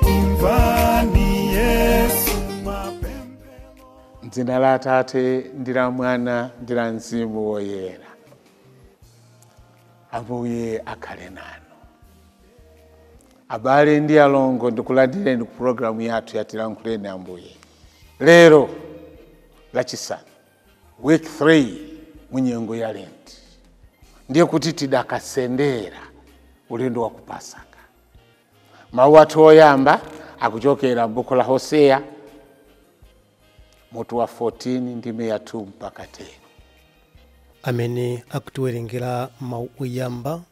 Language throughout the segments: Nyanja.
Imvani Yesu mapemphero. Dzina la Atate ndi la Mwana ndi la Mzimu Woyera. Ambuye akhale nanu. Abale ndi alongo, ndikulandireni ku pulogalamu yathu ya Tilankhuleni Ambuye. Lero lachisanu, week 3 mu nyengo ya Lent, ndiye kuti tidakasendera ulendo wa kupasaka. Mawu athu oyamba akuchokera m'buku la Hoseya mutu wa 14 ndime ya 2 mpaka 10. Amene akutiwerengera mawu oyamba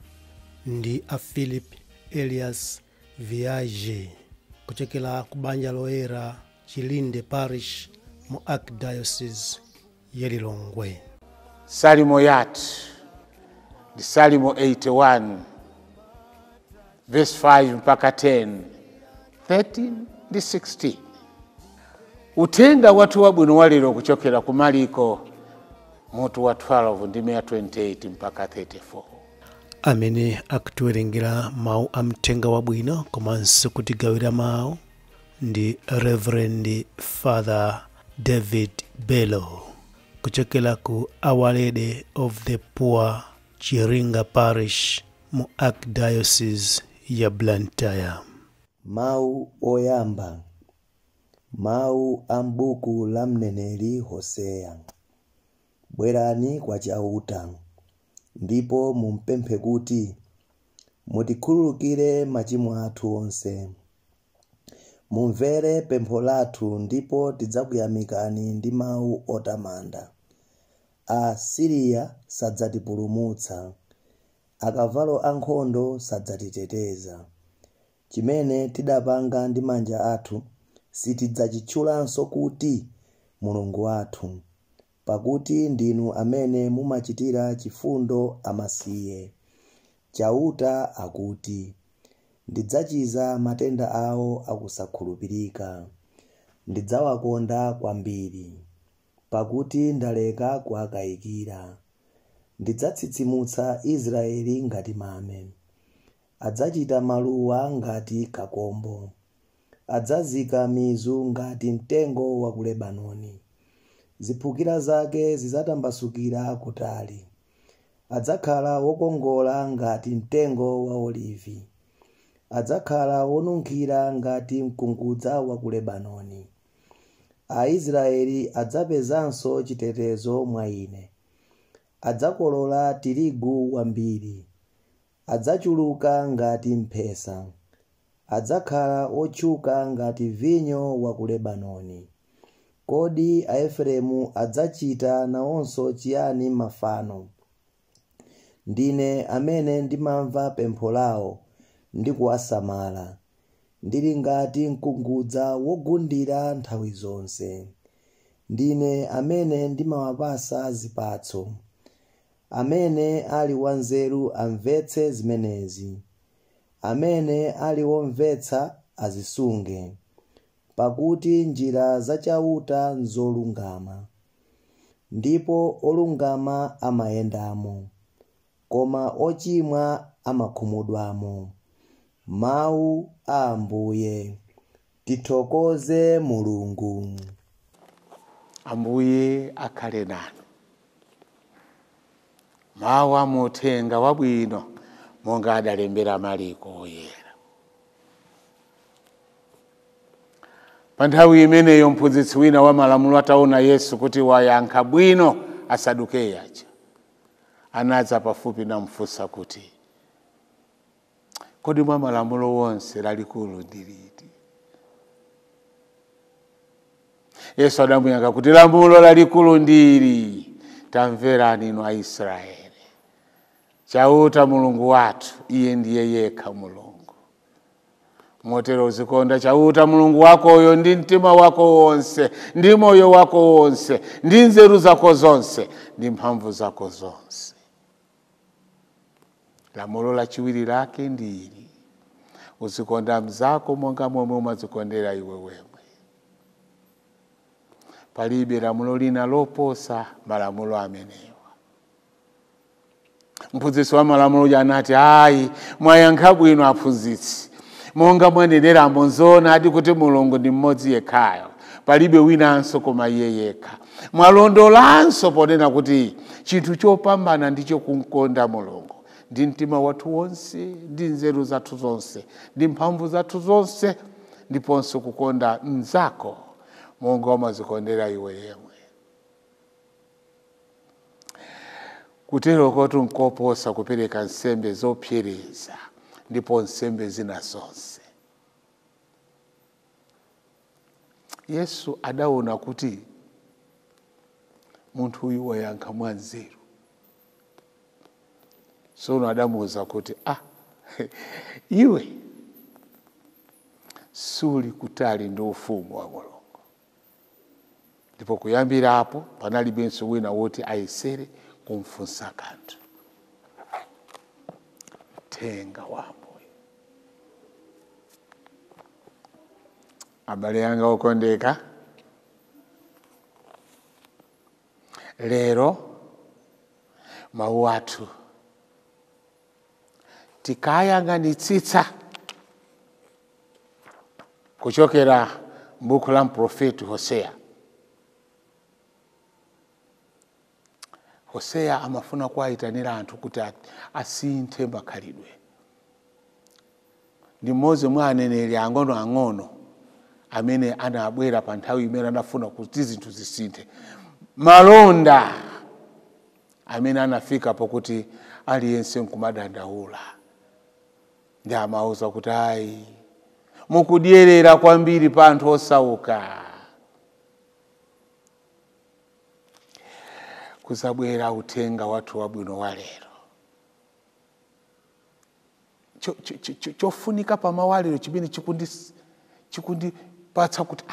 ndi a Philip Elias Viage kuchokera ku Banja Loyera, Chilinde Parish mu Archdiocese ya Lilongwe. Salimo yathu ndi Salimo 81 verse 5 mpaka 10, 13 ndi 16. Uthenga wathu wabwino walero kuchokera ku Mariko mutu wa 12 ndime ya 28 mpaka 34. Amene akutiwerengera mawu a mthenga wabwino komanso kutigawira mawu ndi Reverend Father David Bello kuchokera ku Our Lady of the Poor, Chiringa Parish mu Archdiocese ya Blantyre. Mawu oyamba, mawu a m'buku la mneneri Hoseya. Bwerani kwa Chauta ndipo mumpemphe kuti mutikhululukire machimo athu onse. Mumvere pempho lathu ndipo tidzakuyamikani ndi mawu otamanda. Asiriya sadzatipulumutsa, akavalo ankhondo sadzatiteteza. Chimene tidapanga ndi manja athu sitidzachitchulanso kuti Mulungu wathu, pakuti ndinu amene mumachitira chifundo amasiye. Chauta akuti, ndidzachiza matenda awo akusakhulupirika, ndidzawakonda kwambiri, pakuti ndaleka kuwakayikira. Ndidzatsitsimutsa Israeli ngati mame, adzachita maluwa ngati kakombo, adzazika mizu ngati mtengo wa ku Lebanoni. Ziphukira zake zidzatambasukira kutali, adzakhala wokongola ngati mtengo wa olivi, adzakhala wonunkhira ngati mkungudza wa ku Lebanoni. Aisraeli adzapezanso chitetezo mwa ine, adzakolola tirigu wambiri, adzachuluka ngati mphesa, adzakhala otchuka ngati vinyo wa ku Lebanoni. Kodi Aefereimu adzachita nawonso chiyani mafano? Ndine amene ndimamva pempho lawo ndi kuwasamala. Ndili ngati mkungudza wogundira nthawi zonse. Ndine amene ndimawapasa zipatso. Amene ali wanzeru amvetse zimenezi, amene ali womvetsa azisunge, pakuti njira za Chauta nzolungama, ndipo olungama amayendamo, koma ochimwa amakhumudwamo. Mawu a Ambuye. Tithokoze Mulungu. Ambuye akhale nanu. Mawu a muthenga wabwino monga adalembera Mariko oyera. Pa nthawi imeneyo mphunzitsi wina wa malamulo ataona Yesu kuti wayankha bwino Asadukeyo aja, anadza pafupi namfunsa kuti, kodi mwa malamulo wonse lalikulu ndi liti? Yesu adamuyankha kuti, lamulo lalikulu ndili, tamverani inu Aisraeli, Chauta Mulungu wathu iye ndiye yekha Mulungu. Motero uzikonda Chauta Mulungu wakoyo ndi mtima wako wonse, ndi moyo wako wonse, ndi nzeru zako zonse, ndi mphamvu zako zonse. Lamulo lachiwiri lake ndili, uzikonda mzako monga momwe umadzikondera iwe wemwe. Palibe lamulo lina loposa malamulo amenewa. Mphunzitsi wa malamulo uja anati, ayi, mwayankha bwino aphunzitsi, Monga mwaneneramo nzoonadi kuti Mulungu ndi mmodzi yekhayo, palibe winanso koma iye yekha. Mwalondolanso ponena kuti chinthu chopambana ndicho kumkonda Mulungu ndi mtima wathu wonse, ndi nzeru zathu zonse, ndi mphamvu zathu zonse, ndiponso kukonda mnzako monga umazikondera iwe yemwe. Kutero kotu nkoposa kupereka nsembe zopsereza ndipo nsembe zina zonse. Yesu adaona kuti munthu uyu wayankha mwanzeru. Tsono adamuwuza kuti, iwe suli kutali ndi ufumu wa Mulungu. Ndipo kuyambira apo panalibenso wina woti ayesere kumfunsa kanthu. Thenga wa Ambuye. Abale anga okondeka, lero mawu athu tikayang'anitsitsa kuchokera m'buku la mprofeti Hosea. Hosea amafuna kuwayitanira anthu kuti asinthe makhalidwe. Ndi mmodzi mwa aneneri ang'onoang'ono amene anabwera pa nthawi imene anafuna kuti zinthu zisinthe. Malonda amene anafika pokuti aliyense nkumadandaula, ndi amauza kuti ayi, mukudyerera kwambiri pa anthu osauka. Kuzabwera uthenga wathu wabwino wa lero. Chofunika pamawalero chimene chikundipatsa kuti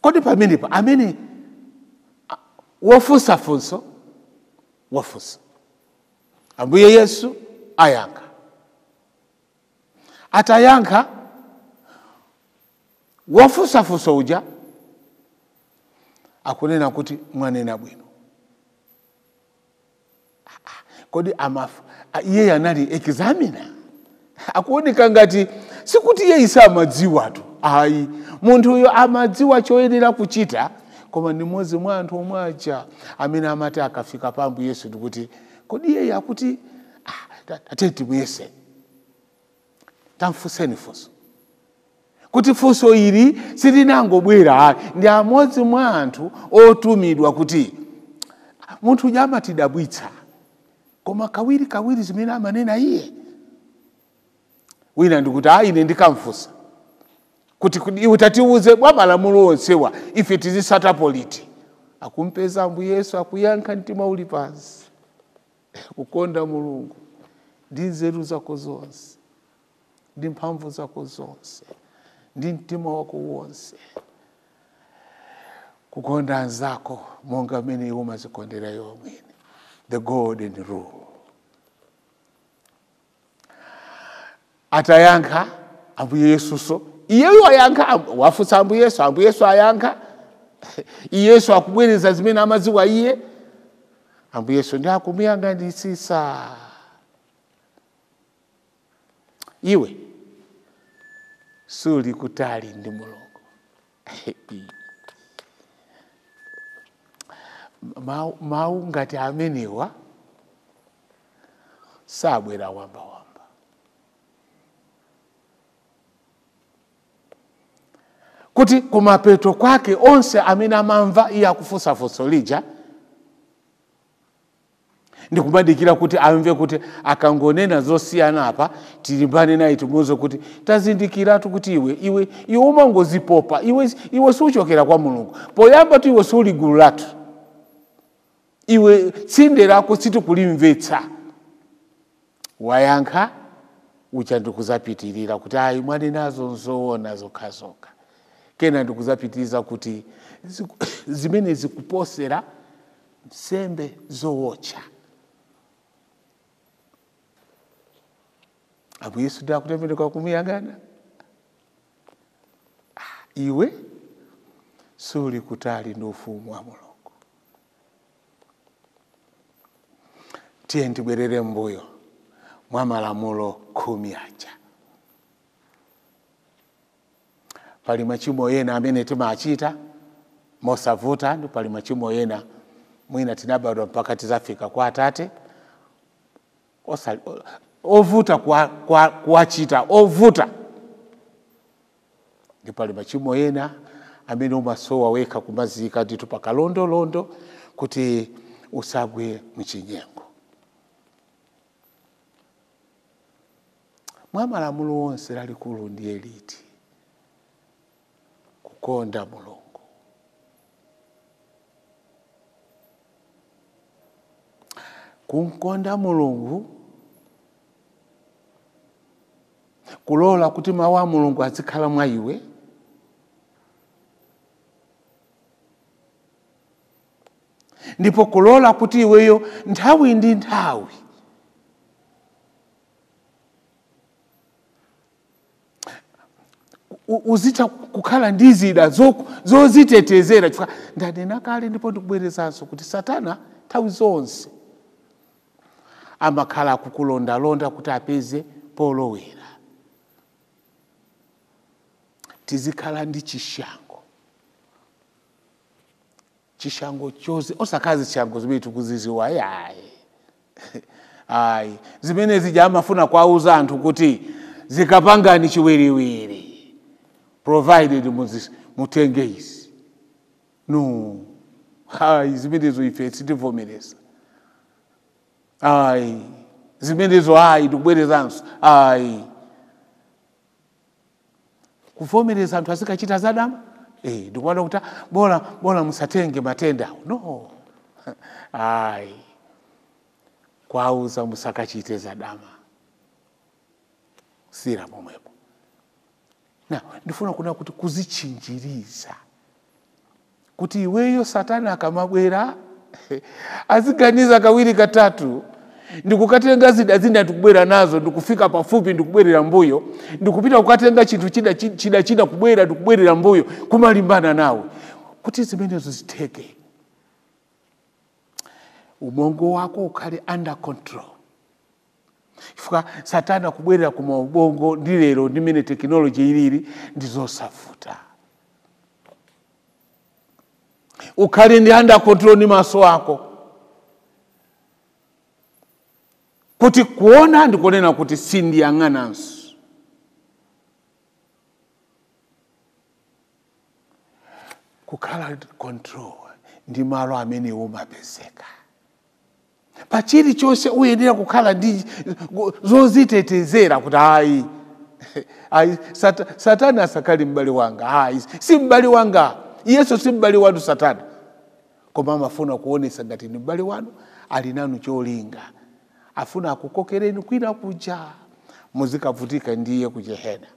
kodi pamenepa amene wofunsa funso wafunsa, Ambuye Yesu ayankha. Atayankha wofunsa funso uja akunena kuti mwanena bwino. Kodi iye anali examiner? Akuoneka ngati sikuti iye isamadziwatu. Ayi, munthu uyo amadziwa choyenera kuchita, koma ndi mmodzi mwa anthu omwe aja amene amati akafika pa Ambuye Yesu ndikuti kodi iye akuti tate timuyese, tamfunseni funso, kuti funso ili silinangobwera. Ndi amodzi mwa anthu otumidwa kuti munthu uja amatidabwitsa, koma kawiri kawiri zimene amanena iye. Wina ndikuti ine ndikamfunsa kuti iwe tatiuze bwa malamulo onsewa ife tizisatapo liti. Akumpeza Ambuye Yesu akuyankha mtima uli pansi, kukonda Mulungu ndi nzeru zako zonse, ndi mphamvu zako zonse, ndi mtima wako wonse, kukonda anzako monga mmene iwe umazikondera iwe mwini. The golden rule. Atayankha Ambuye Yesuso, iyeyo ayankha, wafunsa Ambuye Yesu, Ambuye Yesu ayankha, Yesu akubwereza zimene amadziwa iye. Ambuye Yesu ndi akumuyang'anitsitsa, iwe suli kutali ndi Mulungu. Mawu ngati amenewa sabwera wambawamba. Kuti kumapeto kwake onse amene amamva iye akufunsa funso lija ndikumadikira kuti amve kuti akangonena zosiyana apa tilimbane naye timuuze kuti tazindikiratu kuti iwe umangozipopa, iwe suchokera kwa Mulungu. Poyamba tu iwe suli gulu lathu, iwe tsinde lako sitikulimvetsa. Wayankha ucha ndikuzapitirira kuti ayi mwanenazo nzoona zokhazokha. Kena ndikuzapitiriza kuti zimene zikuposera nsembe zowotcha. Ambuye Yesu ndi akutembenuka kumuyang'ana, iwe suli kutali ndi ufumu wa Mulungu. Tiye ndibwerere mbuyo mwa malamulo 10 aja. Pali machimo ena amene timachita mosavuta, ndi pali machimo ena mwina tinabadwa mpaka tizafika kwa atate ovuta kuwachita, ovuta. Ndi pali machimo ena amene umasowa wekha kumazika ndithu pakalondolondo kuti usagwe mchinyengo. Mwa malamulo onse lalikulu ndiye liti? Kukonda Mulungu. Kumkonda Mulungu, kulola kuti mawu a Mulungu azikhala mwa iwe, ndipo kulola kuti iweyo nthawi ndi nthawi uzitha kukhala ndi zida zozitetezera. Chifukwa ndanena kale ndipo ndikubwerezanso kuti Satana nthawi zonse amakhala akukulondalonda kuti apeze polowera. Tizikhala ndi chishango, chishango chose, osakhala zishango zimene tikuziziwa, ayi ayi, zimene zija amafuna kuwauza anthu kuti zikapangani chiwiriwiri, provided mutenge izi. No, ayi, zimenezo ife sitivomereza. Ayi, zimenezo ayi, ndikubwerezanso ayi. Kuvomereza anthu azikachita zadama, ndikuona kuti bola musatenge matendawo. No, ayi, kwauza musakachite zadama, sira pomwepo. Na ndifuna kuna kuti kuzichinjiriza kuti iweyo Satana akamabwera aziganiza kawiri katatu, ndikukatenga zida zina ndikubwera nazo, ndikufika pafupi ndikubwerera mbuyo, ndikupita kukatenga chinthu chida china kubwera ndikubwerera mbuyo, kumalimbana nawe. Kuti zimenezo zitheke, ubongo wako ukhale under control. Chifukwa Satana kubwerera kuma ubongo ndi lero ndi mmene tekinoloji ilili ndi zosavuta. Ukhale ndi under control ndi maso ako, kuti kuona ndikunena kuti sindiyang'ananso. Kukhala control ndi malo amene umapezeka. Pa chilichonse uyenera kukhala ndi zozitetezera kuti ayi, ayi, Satana asakhale m'bale wanga, ayi, si m'bale wanga, Yesu si m'bale wanu Satana. Koma amafuna kuonesa ngati ndi m'bale wanu, ali nanu cholinga, afuna akukokereni kwina kuja, muzikavutika ndiye ku jehena.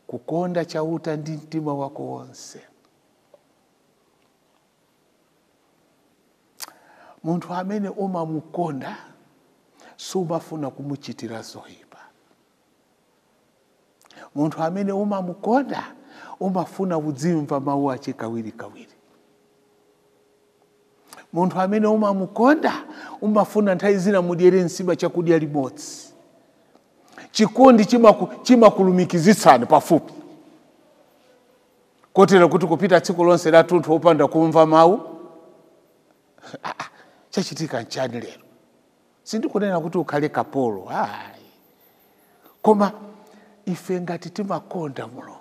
Kukonda Chauta ndi mtima wako wonse. Munthu amene umamukonda sumafuna kumuchitira zoyipa. Munthu amene umamukonda umafuna kudzimva mawu ache kawiri kawiri. Munthu amene umamukonda umafuna nthawi zina mudyere nsima chakudya limodzi. Chikondi chimakulumikizitsani pafupi, kotero kuti kupita tsiku lonse la tunthu wopanda kumva mawu, chachitika nchani lero? Sindikunena kuti ukhale kapolo, ayi, koma ife ngati timakonda Mulungu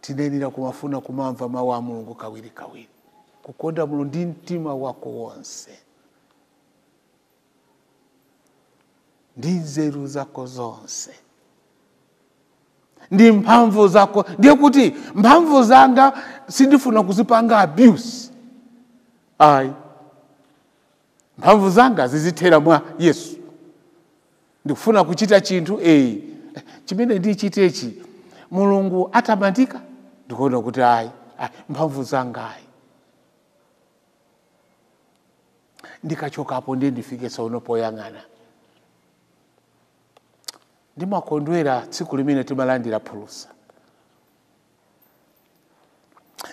tinenera kumafuna kumamva mawu a Mulungu kawiri kawiri. Kukonda Mulungu ndi mtima wako wonse, ndi nzeru zako zonse, ndi mphamvu zako. Ndiye kuti mphamvu zanga sindifuna kuzipanga abuse, ayi, mphamvu zanga zizithera mwa Yesu. Ndikufuna kuchita chinthu, chimene ndichitechi Mulungu atamandika, ndikuona kuti ayi, mphamvu zanga ayi. Ndikachokapo ndiye ndifike tsono poyang'ana. Ndimakondwera tsiku limene timalandira phulusa,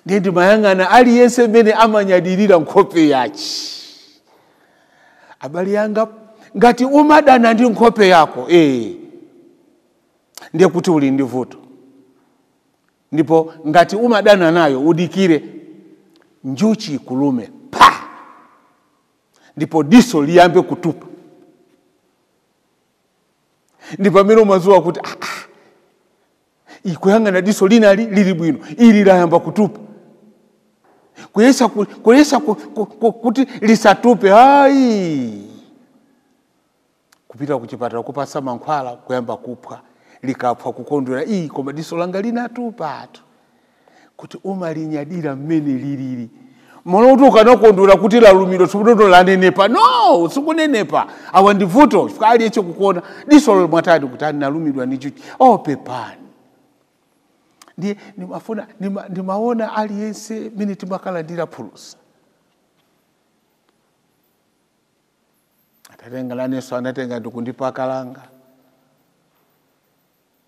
ndiye ndimayang'ana aliyense mmene amanyadirira nkhope yachi. Abale yanga, ngati umadana ndi nkhope yako, ndiye kuti uli ndi vuto. Ndipo ngati umadana nayo udikire njuchi ikulume pa, ndipo diso liyambe kutupa, ndipo pamene umazuwa kuti ikuyang'ana diso linali lili bwino, ili layamba kutupa, kuyesa kuti lisatupe, ayi kupita kuchipatala kupasa mankhwala kuyamba kuphwa, likaphwa kukondwera, iyi koma diso langa linatupa atu. Kuti umalinyadira mmene lilili, mono kuti ukanakondwera kuti lalumidwa tsopano lanenepa, no, sikunenepa, awa ndi vuto chifukwa aliyense kukuona diso lomwe kuti analumidwa ndi njuchi, oh pepani. Ndiye nimafuna nimaona aliyense mene timakalandira phulusa. Atatenga laneso anatenga ndikundipakalanga.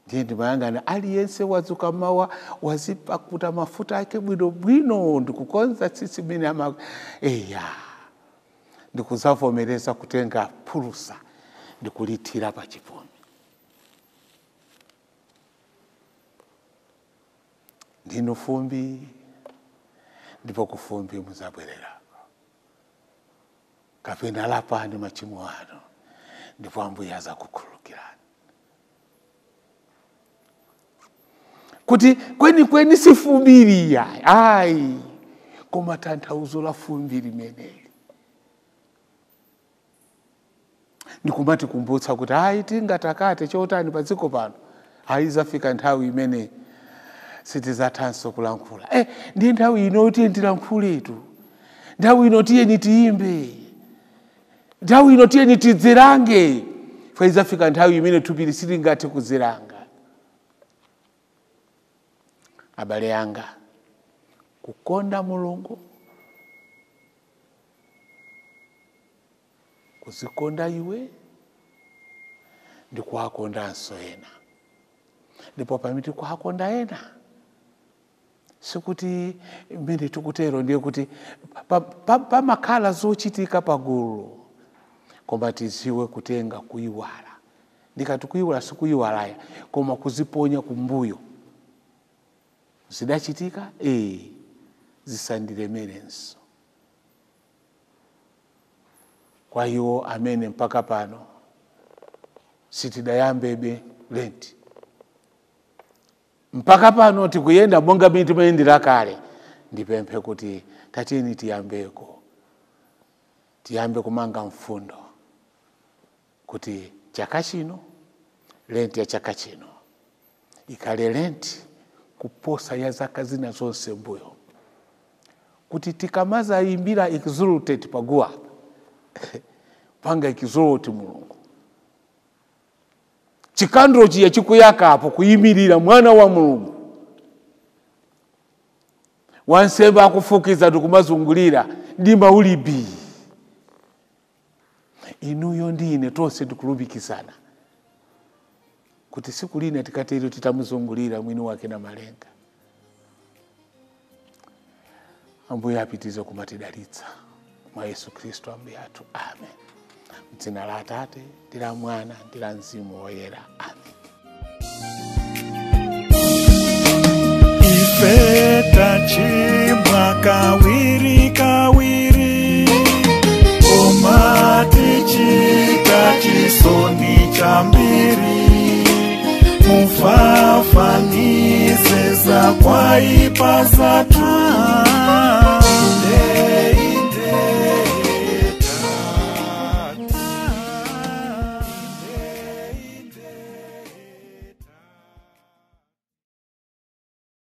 Ndiye ndimayang'ana aliyense wadzuka mawa wazipakuta mafuta ake bwinobwino ndikukonza tsitsi mene ama eya ndikuzavomereza kutenga phulusa ndikulithira pa chipumi. Ndinu fumbi, ndipo kufumbi muzabwererako. Kapena lapani machimo anu, ndipo Ambuye azakukhululukirani. Kuti kweni kweni si fumbi ayi, koma tanthauzo la fumbi limeneli ndikumati kumbutsa kuti ayi tingatakate chotani pa dziko pano, ayi zafika nthawi imene sitizathanso kulankhula. Ndiye nthawi ino tiye tilankhuletu, nthawi ino tiyeni tiyimbe, nthawi ino tiyeni tidzirange, fa izafika nthawi imene thupi silingathe kudziranga. Abale anga, kukonda Mulungu, kuzikonda iwe ndi kuwakondanso ena. Ndipo pamene tikuwakonda ena, sikuti mmene tikutero ndiye kuti pamakhala zochitika pagulu, koma tiziwe kutenga kuyiwala. Ndikati kuyiwala sikuyiwalaya, koma kuziponya kumbuyo. Zidachitika zisandilemerenso. Kwa iwo amene mpaka pano sitidayambebe lenti, mpaka pano tikuyenda monga mmene timayendera kale, ndipemphe kuti tatiyeni tiyambeko, tiyambe kumanga mfundo kuti chaka chino, lenti ya chaka chino ikhale lenti kuposa ya zaka zina zonse mbuyo, kuti tikamazayimbira exultate paguwa panga exultate Mulungu, chikandro chiya chikuyakapo kuyimirira mwana wa Mulungu, wansembe akufukiza ndikumazungulira ndi maulibi. Inuyo ndi ine tonse tikulumikizana kuti siku lina tikatero titamuzungulira mwini wake na malenga. Ambuye apitize kumatidalitsa mwa Yesu Khristu Ambuye athu, amen. Mdzina la Atate ndi la Mwana ndi la Mzimu Woyera, amen. Ife tachimwa kawiri kawiri, koma tichita chisoni chambiri, mufafanize za kwaipa zathu.